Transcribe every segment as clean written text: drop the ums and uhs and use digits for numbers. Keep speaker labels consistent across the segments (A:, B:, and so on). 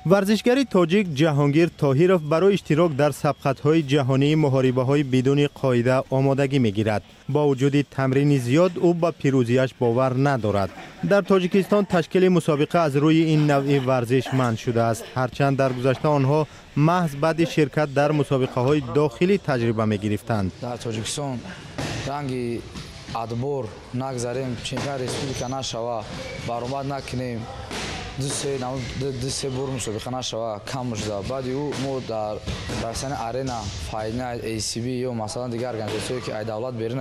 A: Варзишгари тоҷик Ҷаҳонгир Тоҳиров барои иштирок дар сабқатҳои ҷаҳонии муҳорибаҳои бидуни қоида омодагӣ мегирад. Бо вуҷуди тамрини зиёд, ӯ ба пирӯзиаш бовар надорад. Дар Тоҷикистон ташкили мусобиқа аз рӯи ин навъи варзиш манъ шудааст, ҳарчанд дар гузашта онҳо маҳз баъди ширкат дар мусобиқаҳои дохилӣ таҷриба мегирифтанд.
B: Дар Тоҷикистон ранги отбор нагзарем, чемпион республика нашава, баромад накунем, ду се бор мусобиқа нашава, кам шуда. Баъди ӯ мо дар профессионал арена, Fight Night, ACB ё, масалан, дигар организатсияе, ки ай давлат берун,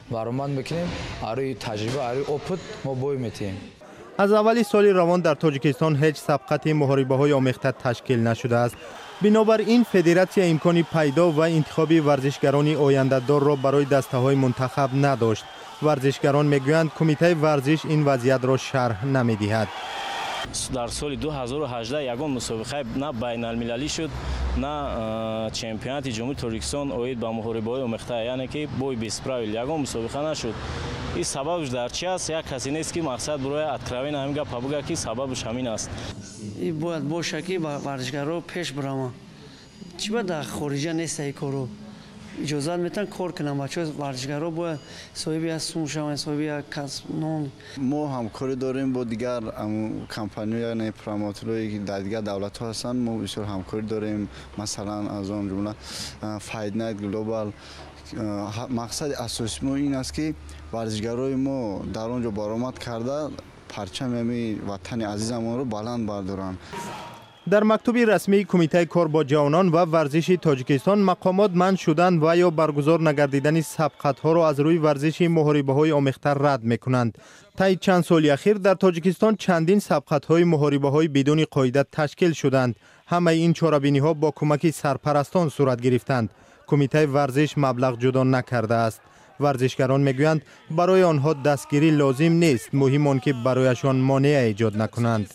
B: баромад мекунем, арои таҷриба, арои опыт мо бой метиҳем.
A: Аз аввали соли равон дар Тоҷикистон ҳеҷ сабқати муҳорибаҳои омехта ташкил нашудааст. Бинобар ин федератсия имкони пайдо ва интихоби варзишгарони ояндадорро барои дастаҳои мунтахаб надошт. Варзишгарон мегӯянд, кумитаи варзиш ин вазъиятро шарҳ намедиҳад.
C: Дар соли 2018 ягон мусобиқаи на байналмилалӣ шуд, на чемпионати Ҷумҳури Тоҷикистон оид ба муҳорибаҳои омехта, яъне ки бой без правил, ягон мусобиқа нашуд. Ин сабабш дар чи аст? Як касе нест, ки мақсад буроя, откровенно ҳамин гапа буга, ки сабабш ҳамин аст.
D: Ин бояд боша, ки варзишгарро пеш бираванд. Чӣ ба дар хориҷа неста ин коро? Иҷозат метиҳанд кор кунанд бачаҳо. Варзишгарро бояд соҳиби як сум шаванд, соҳиби як касб, нон.
E: Мо ҳамкорӣ дорем бо дигар компаниё, яъне промоторое, ки дар дигар давлатҳо ҳастанд. Мо бисёр ҳамкорӣ дорем, масалан, аз он ҷумла Fight Night Global. Мақсади асосии мо ин аст, ки варзишгарои мо дар он ҷо баромад карда, парчами ҳами ватани азизамонро баланд бардоранд.
A: Дар мактуби расмии Кумитаи кор бо ҷавонон ва варзиши Тоҷикистон мақомот манъ шудан ва ё баргузор нагардидани сабқатҳоро аз рӯи варзиши муҳорибаҳои омехта рад мекунанд. Таи чанд соли ахир дар Тоҷикистон чандин сабқатҳои муҳорибаҳои бидуни қоида ташкил шуданд. Ҳамаи ин чорабиниҳо бо кӯмаки сарпарастон сурат гирифтанд. Кумитаи варзиш маблағ ҷудо накардааст. Варзишгарон мегӯянд, барои онҳо дастгирӣ лозим нест, муҳим он ки барояшон монеа эҷод накунанд.